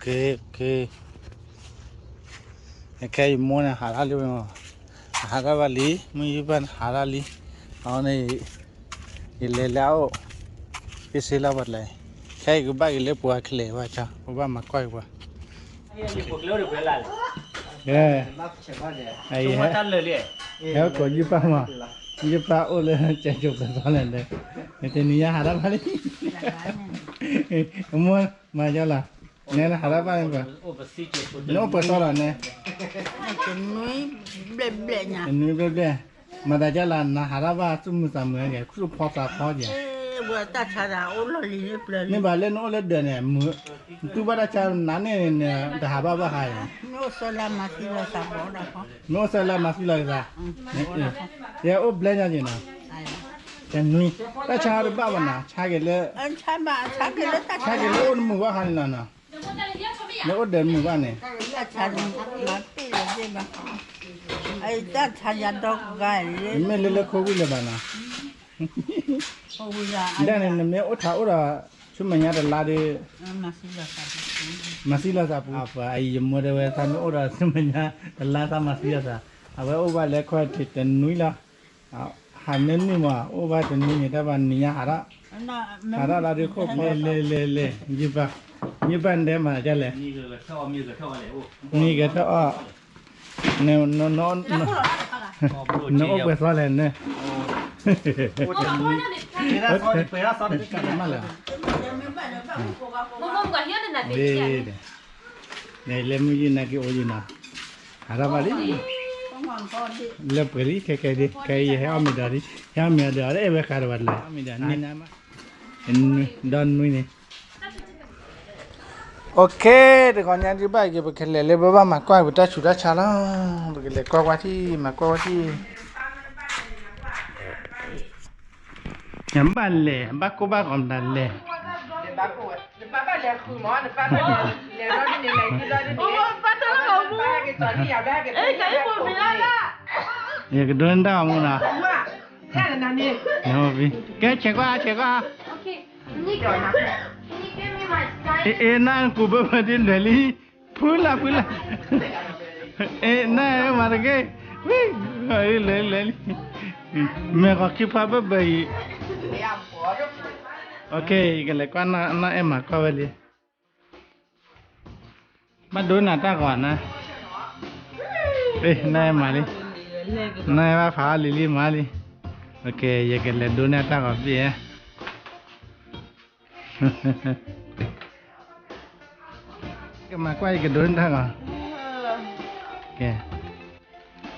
ခဲအံၤယမိၢ်န့ၣ်ဟးထီၣ်လံ, ဟးထီၣ်ဘၣ်လံ, မုၢ်ယုၢ်ဘၣ်န့ၣ်ဟးထီၣ်လံ, အဝဲန့ၣ် ယလဲၤလၢအအိၣ်, ပ့ၢ်စ့လၢပှၤတလဲ, ခဲအံၤကဘၣ်က့ၤလၢပှၤကလဲၤဘၣ်ဆၣ် ပဘၣ်မၤကွၢ်က့ၤပှၤ, ဟဲကိးယုၢ်ပၢ်မး, ယုၢ်ပၢ်အိၣ်လၢကၠဲးကၠိပှဲၤသီလဲၣ်ဒီး, တနံၤညါဟးထီၣ်ဘၣ်လံ, အမိၢ်မၤယီလီၤ, နဲလၢဟးထီၣ်ဘၣ်န့ၣ်ပှၤ, နအိၣ်ပှဲၤသီလီၤနဲ, နွံဘျဲၣ်ဘျဲၣ်, မၤသးဒ်လဲၣ် နဟးထီၣ်ဘၣ်သူၣ်မုာ်သးမုာ်က့ၤ သူၣ်ဖီသးဖီက့ၤ, မ့ၢ်ဘၣ်လၢနအိၣ်လၢဒၢးန့ၣ် မုာ်, နတူၢ်ဘၣ်တၢ်ဆါနၤန့ၣ် တဟးဘၣ်ဘၣ်ဟးအံၤ, မ့ၢ်အိၣ်ဆၢလၢမၤသံလီၤသး, ယအိၣ်ဘျဲညါက့ၤနီၤ, တနွံ, တၢ်ဆါတဘၣ်ဘၣ်နီၤ, ဆါက့ၤလၢ, ဆါက့ၤလၢအိၣ်နမုာ်ဘၣ်ဟးန့ၣ်လီၤနီၤ, လၢအိၣ်ဒၢးနမုာ်ဘၣ်န့ၣ်, မ့ၢ်လၢလၢ covid လၢၤဘၣ်နီၤ, ဒ်န့ၣ် နမ့ၢ်အိၣ်ထးအိၣ်ဒီး ဆူမဲာ်ညါတလါဒီး မၤသံလီၤသးပူၤ, အံၤယမိၢ်တဲဝဲ သးမ့ၢ်အိၣ်ဒီးဆူမဲာ်ညါတလါ သးမၤသံလီၤသး, အဝဲအိၣ်ဘၣ်လၢခီၣ်ထံးတနွံလီၤ, ဟးမ့ၢ်နုာ်မး အိၣ်ဘၣ်တနွံန့ၣ် တၢ်ဘၣ်နံၤညါဟးထီၣ်, ဟးထီၣ်လီၤဒုးခိၣ်ဖီ, လဲၤလဲၤလဲၤလဲၤ, ယုၢ်ပၢ်, ယုၢ်ပၢ်နတဲမၤဒ်လဲၣ်, မံၤကထီၣ်အီၣ်, နအိၣ်ပှဲၤသီလဲၣ်န့ၣ်, လဲၤမုၢ်ယုၢ်နၤက့ၤအိၣ်ယုၢ်နီၤ, ဟးထီၣ်ဘၣ်လံ, လၢပှဲၤလံခဲကဲဒ် ခဲအံၤယဟဲအီၣ်မ့ၤဒီးဒ်, ဟဲအီၣ်မ့ၤဒီး အဲၣ်ဝဲဃးဒီးဝဲတလၢ, ဒီနွံန့ၣ် OK, တဂီၤညါဒ်ဘၣ်က့ၤ ပကလဲၤလၢပဘၣ်မၤကွၢ်ပတၢ်ဆူးတၢ်ဆါလီၤ, ပကလဲၤကွၢ်ကွၢ်ထံၣ် မၤကွၢ်ကွၢ်ထံၣ်, ဘၣ်လဲၤ ဘၣ်ကိၢ်ဘၣ်ဂီၤမတၤလဲၣ်, ယကဒိးန့ၢ်တၢ်ဂီၤမူနီၤ, ကဲဆဲးကွၢ် ဆဲးကွၢ်, အ့ နၢ်ကူးဘၢဘၢဒ်လဲၣ်လံ, ဖုလၢ်ဖုလၢ်, အ့ နၢ်မၤတက့ၢ်, လဲၤလဲၤလံ, မဲာ်ဂီၤခံဖျါဘၢဘၢအံၤ, ယကလဲၤကွၢ်နၢ်အဲၣ်မၤကွၢ်ဝဲလံ, ဘၣ်ဒိနၤတၢ်ဂီၤနၤ, နၢ်အဲၣ်မၤလံ, နၢ်အဲၣ်ဘၣ်ဖးအီၣ်လံၤလံမၤလံ, ယကလဲၤဒိနၢ်တၢ်ဂီၤဘ့ၣ်ဧါ ကမၤကွၢ်ယကဒိနတၢ်ဂီၤ, ကဲ,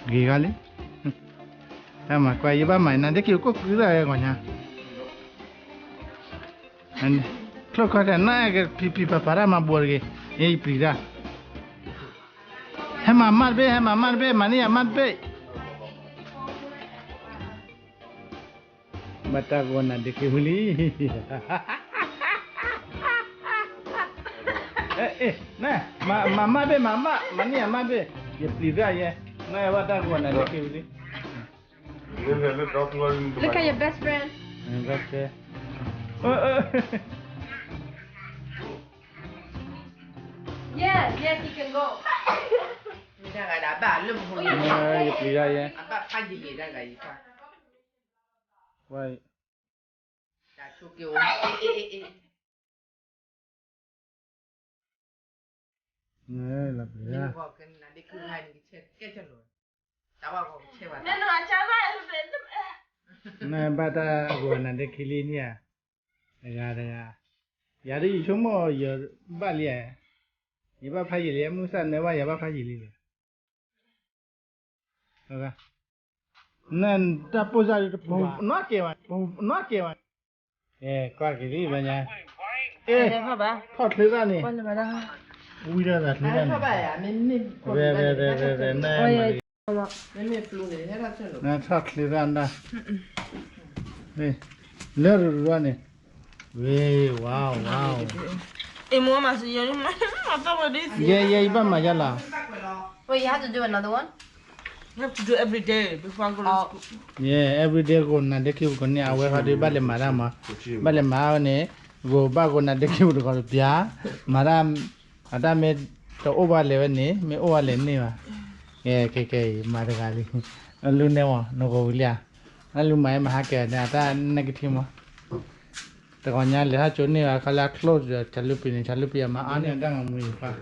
ဂ့ၤဂီၤလံ, တၢ်မၤကွၢ်ယဘၣ်မၤနၤ ဒ်က့ၤကိၣ်ကုသၣ်ဝဲဂီၤညါ, ချိၣ်ခီတဲနၢ်ကဖံးဖံးဖးဖးတၢ်မၤဘှီးတဂ့ၤ, ယပျံၤတၢ်, ဟဲမၤမၢ်တဘ့ၣ် ဟဲမၤမၢ်တဘ့ၣ် မၤန့ၢ်ယၤမၢ်တဘ့ၣ် ဘၣ်တၢ်ဂီၤနၤဒ့ခံဝံၤလံ, မၤမၢ်ဘ့ၣ် မၤမၢ် မၤန့ၢ်ယၤမၢ်ဘ့ၣ်, ယပျံၤတၢ်ယဲ, နဘၣ်တၢ်ဂီၤနၤဒ့ခံဝံၤလံ, Look at your best friend. Best friend. Yes, yes, he can go. ယပျံၤတၢ်ယဲ, လီၤပျံၤတၢ်, နဘၣ်တၢ်ဂီၤနၤဒ့ခံလံန့ၣ်ဧါ, တဂၤတဂၤ, ယၤဒ်ယဆိကမိၣ်ယဘၣ်လံဧါ, ယဘၣ်ဖးယံာ်လံ မုၢ်ဆၣ်နၢဘၣ်ယၤဘၣ်ဖးယံာ်လံ, နတၢ်ပိၢ်စၢ်တပူၤနီတကဲဘၣ်, နီတကဲဘၣ်, ကွၢ်က့ၤလံဘျီညါ, ထီၣ်ချ့သၣ်န့ၣ်, ဝံၤဒီးသးချ့သၣ်န့ၣ်, ဝဲဝဲဝဲဝဲဝဲ, နထီၣ်ချ့သၣ်ဒၣ်, လၢရူရူန့ၣ်, ဝဲ, wow wow, ယဲယဲယဘၣ်မၤယါလီၤ, Wait, you have to do another one? You have to do every day before I go to school. Yeah, every day ဂီၤနၤဒ့ခံပူၤကိးန့ၣ် အဝဲဃီဒီးဘၣ်လဲၤမၤတၢ်မး, ဘၣ်လဲၤမၤဝဲန့ၣ်, ဂီၤဘၣ်ဂီၤနၤဒ့ခံပူၤတဂီၤတပျၢ်, မၤတၢ် အတၢ်မ့ၢ်တအိၣ်ဘၣ်လဲၤဝဲန့ၣ် မ့ၢ်အိၣ်ဘၣ်လဲၤန့ၢ်ဘၣ်. ကဲ ကဲ ကဲ မၤတဂၤလံ. လူၤနဲမး နဂီၤဝံၤလံဧါ. နလူၤမၤအမၤဟါကဲၤန့ၣ် အတၢ်နကထံမး. တဂီၤညါလဲၤဟးကၠိန့ၢ်ဘၣ် ခီလၢအ close ဒီး ဆၢလူပံၤန့ၣ် ဆၢလူပံၤအမၤအါန့ၢ်အတၢ်ဂီၤမူယံၤပၢ်.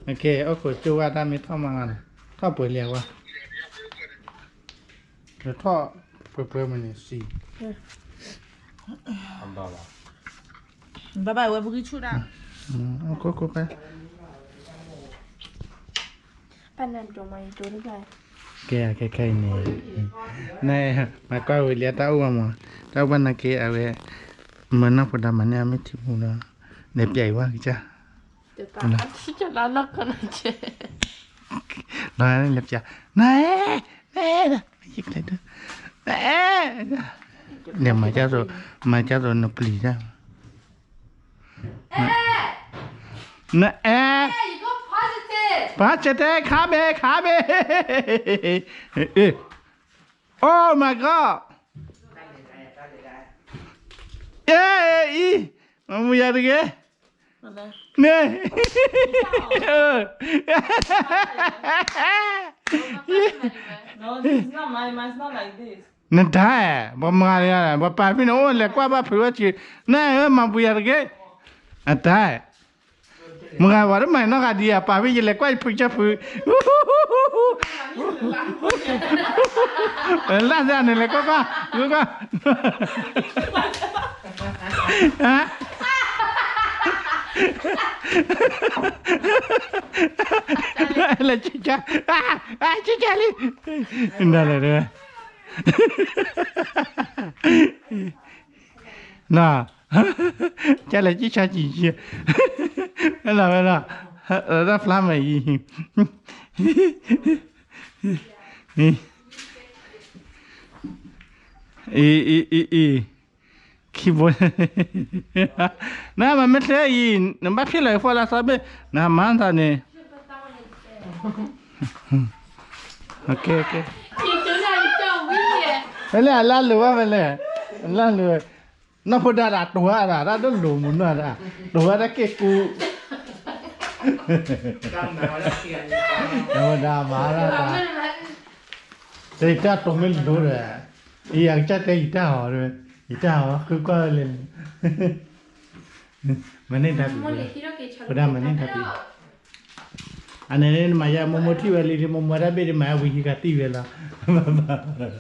အိၣ်ခိးကၠိဝဲတၢ်မ့ၢ်ထီၣ်မးဂၤန့ၣ် ထီၣ်ပှဲၤလံအဝဲ ထီၣ်ပှဲၤပှဲၤမးန့ၣ်စံး ဘၣ်ဘၣ်ဝဲပဂံၢ်ဆူၣ်ဒၣ် အိၣ်ခိးခိးဖဲ ကဲ ခဲခဲအံၤန့ၣ် န မၤကွၢ်ဝံၤလံတၢ်အိၣ်ဘၣ်မး တၢ်အိၣ်ဘၣ်နာ်က့ အဝဲ မၢနီၢ်ဖိဒါမၤန့ၢ်အမ့ၢ်ထံမူဒီး လဲၤပျဲအံၤဝဲကစၢ် လီၤလဲၤပျဲ နအဲ နအဲ နအဲ မၤကၢ်သိး မၤကၢ်သိးနပျံၤတၢ် နအဲ positive ခါဘဲ ခါဘဲ Oh my God အံၤ မၤမူယၤတဂ့ၤ န့ၣ် နဒါ ပှၤမၤလၢ ပှၤပာ်ဖဲန့ၣ်အိၣ်လဲၤကွၢ်ဘၣ်ဖုးဝဲဆံး နမၤပူၤယၤတဂ့ၤ အတၢ် မၤဂၤဝဲတမၤနီၢ်ဂၤဒံး အပာ်ဖဲယလဲၤကွၢ်ယဖုးကၢဖုး လၢ်ဒၣ်န့ၣ်လဲၤကွၢ်ကွၢ် ကွၢ်ကွၢ် လဲၤကၢ်ကၢ် ကၢ်ကၢ်လံ ဒၣ်လဲာ် နီၤ ကလဲၤကံၣ်ဆါကံၣ်ကံၣ် လီၤဝဲလီၤ တၢ်ဖျါမဲာ်အံၤ အံၤ အံၤ အံၤ ခံဘိ နမၤမ့ၢ်ချ့အံၤ နဘၣ်ဖံးလီၤအံၤဖီလာ်သးဘ့ၣ် နမၤသးန့ၣ် ဖဲလဲၣ် အလၢ်လိာ်ဝဲဖဲလဲၣ် အလၢ်လိာ်ဝဲ နီၢ်ဖိဒါဒၣ်တိၤဝဲဒၣ် တၢ်ဒိၣ်လိာ်မုာ်နီၢ်ဒၣ် တိၤဝဲဒၣ်က့ၢ်ကူ နီၢ်ဖိဒါမၤဒၣ် တၢ်တိၤမ့ၢ်လိၤဒီး ယကစၢ်တဲယတၢ်ဟီ ယတၢ်ဟီ ဃုကွၢ်ဝဲလဲၣ် မၤန့ၢ်တၢ်ပံၤ ဖိဒါမၤန့ၢ်တၢ်ပံၤ အန့ၣ်န့ၣ် မၤယါမိၢ်မိၢ်ထံၣ်ဝဲလံ မိၢ်မိၢ်တၢ်ဘ့ၣ်ဒ်မၤယါဝံၤဟံးကတံၢ်ဝဲလီၤ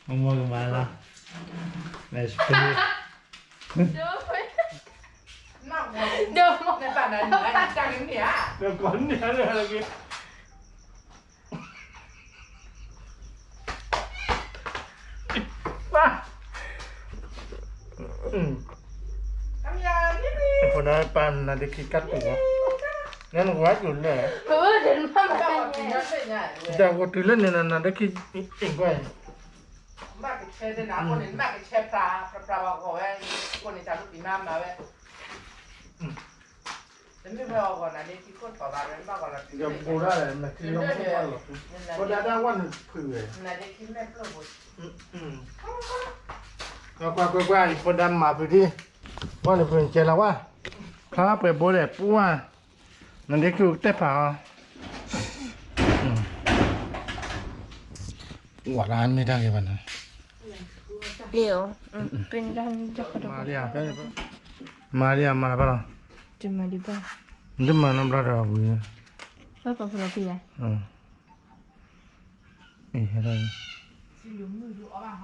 မိၢ်မိၢ်ကမၤလီၤ လဲၤစပူ ဒီးကိးန့ၢ်လၢက့ၤ ဖိဒါပာ်နၤဒ့ခံကတၢၢ်ဝဲ နနကဝါကျိၤလဲၣ် တၢ်ဂိၢ်တုၤလၢန့ၣ်နၤဒ့ခံအံၤကွၢ်အံၤ ဘၣ်ကဆဲးဒ်နၤအဃိန့ၣ် နဘၣ်ကဆဲးဖြး ဖြးဖြးဝဲဂီၤဝဲ အဃိန့ၣ် တၢ်လူပံၤမါမၤဝဲ တမ့ၢ်ဖဲအဂီၢ်နၤဒ့ခံခိၣ်ထီၣ်ဘၣ် နဘၣ်ဂီၤလီၤတုၤလၢ ဖိဒါဒၣ်ဝဲနဖုးဝဲ နၤဒ့ခံမဲာ်ပျိၢ်ဘိ ကွၢ်ကွၢ်ကွၢ် ယဖိဒါမၤဖုးဒံး ကွၢ်လၢဖုးကဲလီၤဝဲ ဖျါပှဲၤဘိလဲၣ် ပှၢ် နဒ့ခံကတဲဖးအီၤ ဝဲဒၣ်မ့ၢ်တၢ်ဂ့ၤဘၣ်န့ၣ် မၤလံ မၤလံဘၣ်လီၤ နတမၤနီတဘျီဒီးဝံၤ ဘၣ်ပှၤဖျီဖံးယါ အံၤဟဲထီၣ် ဒ်ဟဲထ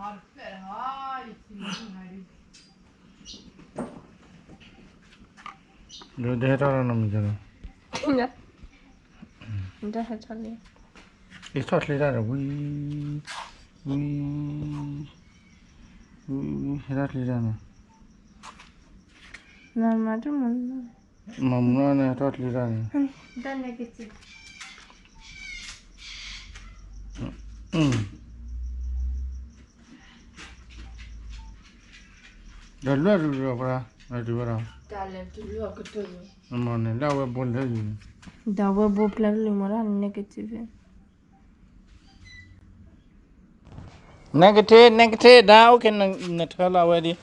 ီၣ်နီတမံၤလီၤ ဒ်ဟဲထီၣ်လံ အံၤထီၣ်ချ့တၢ်ဒီးဝံၤ ဝံၤ ဝံၤ ဝံၤ ဟဲထီၣ်ချ့တၢ်န့ၣ် မၤမၤတမၤ မၤမၤန့ၣ် ဟဲထီၣ်ချ့တၢ်န့ၣ် ဒီးလွဲၢ်ဒုးဒီးပှၤ တုၤဝဲဒီး တၢ်လဲၤတုၤလီၤကတၢၢ် မ့ၢ်န့ၣ် လၢအဝဲဘိလၢယံၤန့ၣ် ဒီးဝဲဘိပျဲလံမ့ၢ်ဒၣ် negative negative negative ဒၣ် okay နထၢလီၤအဝဲဒ်,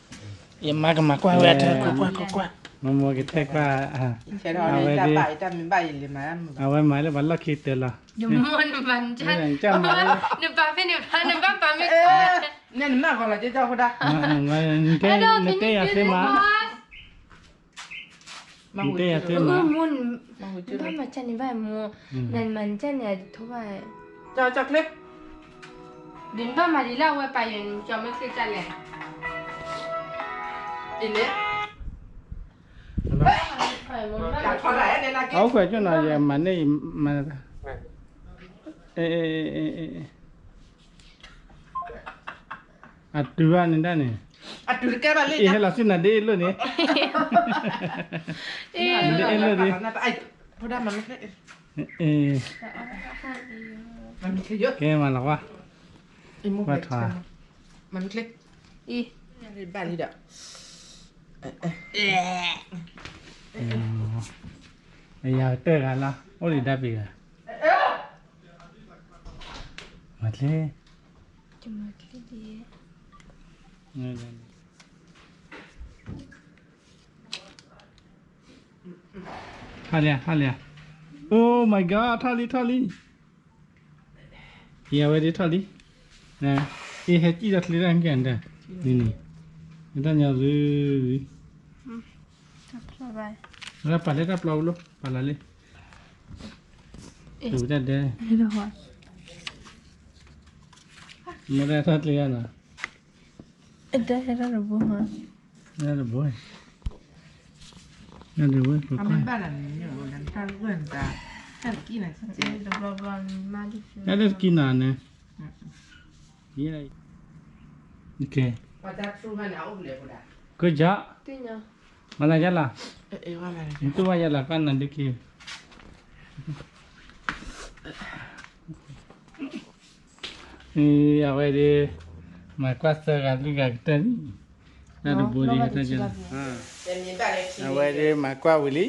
ယမၤကမၤကွၢ်ဝဲအထၢ ကွၢ်ကွၢ်ကွၢ်ကွၢ်, မ့ၢ်မ့ၢ်ကထဲကွၢ်, အဝဲဒ်, အဝဲမၤလၢပှၤလီၢ်ခံတၢၢ်လီၤ, နပာ်ဖဲန့ၣ် နဘၣ်ပာ်မ့ၢ်ကွၢ်, နတဲယၤသ့မး, နတဲယၤသ့မး, နဘၣ်မၤကၢ်န့ၣ်ဘၣ်မိၢ်, နမၤကၢ်န့ၣ်အတထိဘၣ်, ဒ်နဘၣ်မၤဒ်လၢအဝဲပာ်ယၤန့ၣ် ကၠီမ့ၢ်ချ့ကၢ်လဲၣ်, ဒ်န့ၣ်, အအိၣ်ခွဲးကၠိၣ်နီၤ ယမၤန့ၢ်, အတုၤဘၣ်န့ၣ်ဒၣ်န့ၣ်, အတုၤတကဲဘၣ်လံ အဟဲလီၤဆ့ၣ်နီၤဒ်အ့ၣ်လိၣ်န့ၣ်, ဒ်အ့ၣ်လိၣ်ဒ်, ဖိဒၣ်မၤမ့ၢ်ချ့, ကဲမၤလီၤကွၢ်, ကွၢ်ထွါ, မၤမ့ၢ်ချ့, ဘၣ်လံဒီး, အယၤတၢၢ်ဂၤလီၤ အိၣ်ဒံးဒၣ်ပံၤဂၤ, မၤချ့, ထီၣ်လံ ထီၣ်လံ, Oh my god ထီၣ်လံ ထီၣ်လံ, ယဝဲဒ်ထီၣ်လံ, အဟဲစံၣ်ဒီးချ့တၢ်ကဲၣ်, နတၢ်ညီရူ, ပာ်လၢတၢ်ပျီပူၤလီၤ ပာ်လီၤလံ, တၢ်ဒဲ, မ့ၢ်တၢ်ထီၣ်ချ့နီၤ, တၢ်ဟဲထီၣ်တဘိ, တၢ်တဘိ, တၢ်တဘိ, တၢ်တကံနီၤန့ၣ်, ကဲ, ကၠီ, မၤလၤယါလီၤ, မ့ၢ်တူၢ်ဘၣ်ယါလီၤ ကွၢ်နၤဒုးက့ၤ အဝဲဒၣ်, မၤကွၢ်သၢဂၤလွံၢ်ဂၤကတၢၢ်လံ, တၢ်တဘိဒ်, အဝဲဒၣ်မၤကွၢ်ဝံၤလံ,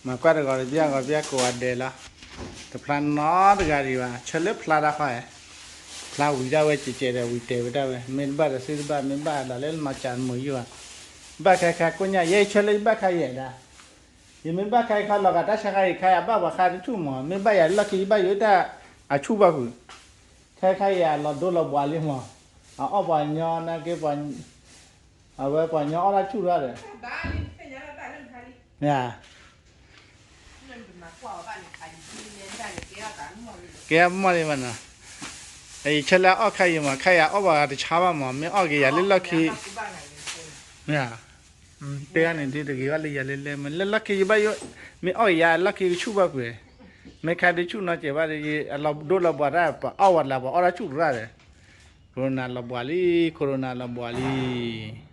မၤကွၢ်တဂီၤတဘျီဂီၤဘျီကိးဂၤဒဲးလီၤ, တဖျါနီတဂၤဒံးဘၣ် ဆၢလၢဖျါတၢ်ခီ, ဖျါဝံၤဒၣ်ဝဲကဲးကဲးဒီးဝံၤတဲာ်ဝဲဒၣ်ဝဲ မ့ၢ်တဘၣ်ဒီးသ့ၣ်တဘၣ် မ့ၢ်ဘၣ်လီၤလၢမၤစၢ်မုာ်ယိၣ်ဧါ, ဘၣ်ခါခါကိညၣ် ယဲဆၢလၢယဘၣ်ခါယဲဒၣ် ယမ့ၢ်ဘၣ်ခါအံၤခါလီၤဂာ်တၢ်ဆါခါအံၤခါ ယဘၣ်ပှၤခါတဆူၣ်မး မ့ၢ်ဘၣ်ယၤလီၢ်ခံယဘၣ်ယိၣ်တၢ်အဆူၣ်ဘၣ်ဖုး, ခါခါအံၤအလီၤဒိလီၤဘှးလံမး, အအီၣ်ပှၤညီနာ်က့, အဝဲပှၤညီအီၣ်တၢ်ဆူၣ်ထီၣ်ဒီး, ယ ကဲမီၢ်လံမးနီၤ, အအံၤဆၢလၢအအီၣ်ခါအံၤမး ခါယၤအီၣ်ပှၤဂၤတဆါဘၣ်မး မ့ၢ်အီၣ်က့ၤယၤလၢလီၢ်ခံ, မ့ၢ်ဧါ, တဲန့ၣ်ဒ်တဂ့ၤဘၣ်လၢယၤလဲၣ်လဲၣ် မ့ၢ်လၢလီၢ်ခံယဘၣ်ယိၣ်, မ့ၢ်အီၣ်က့ၤယၤလီၢ်ခံကဆူၣ်ဘၣ်ကွံာ်, မ့ၢ်ခါဒုးဆူၣ်နီၤစဲးဘၣ်ဒီး အလီၤဒိလီၤဘှးတၢ် ပှၤအီၣ်ဝဲလၢပှၤအီၣ်တၢ်ဆူၣ်တရၣ်ဒီး, Corona လီၤဘှးလံ Corona လီၤဘှးလံ.